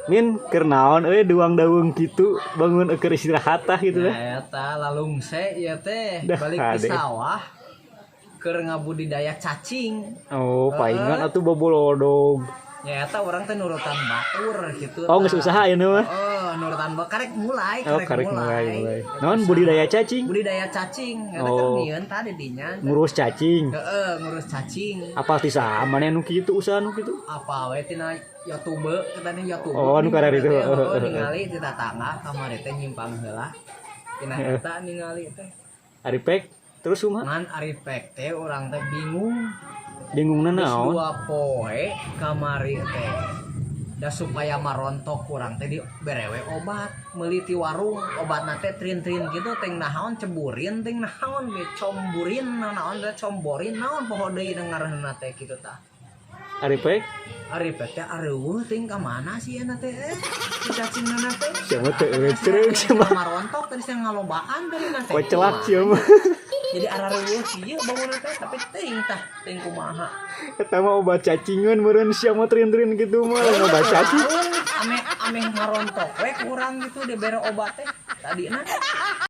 Min, keur naon euy duang daweung kitu, bangun keur istirahat tah gitu teh? Nah, eta lalungse ieu teh Dah, balik di kade. Sawah keur ngabudidaya cacing. Oh, paingan atuh bobolodog. Ya, eta urang teh nurutan batur gitu. Oh, geus usaha ayeuna mah. Oh, nurutan karek mulai, Oh, karek, karek mulai mulai. Naon budidaya cacing? Budidaya cacing, eta kan Oh. nyieun tadi dinya. Ngurus cacing. Heeh, ngurus cacing. Apal ti saha maneh nu kitu, usaha nu kitu? Apa we tina YouTube, katanya YouTube. Oh, anu karar itu. Oh, ningali di tatangga kamari teh nyimpang heula. Tina eta ningali teh. Ari pek terus kumaha? Ngan ari pek teh urang teh bingung. Bingungna Geus naon? 2 poe kamari teh. Da supaya marontok kurang teh dibere we obat, meuli ti warung obatna teh trin-trin gitu, teh naon ceburin, teh naon be comburin, naon teh comborin, naon poho deui ngaranna teh kitu tah. Ari pek Ari pek teh areuweuh teh ka mana sih eta teh si cacingna teh. Sia mah teu euceureuh sia mah. Marontok tadi saya ngalobaan tadi na teh. Kocelak sia mah. Jadi arareuweuh kieu bangunna teh, tapi teuing tah teuing kumaha. Eta mah obat cacingan meureun sia mah, trin-trin gitu mah lain obat cacing. Ame ame marontok we kurang gitu dibere obat teh tadina.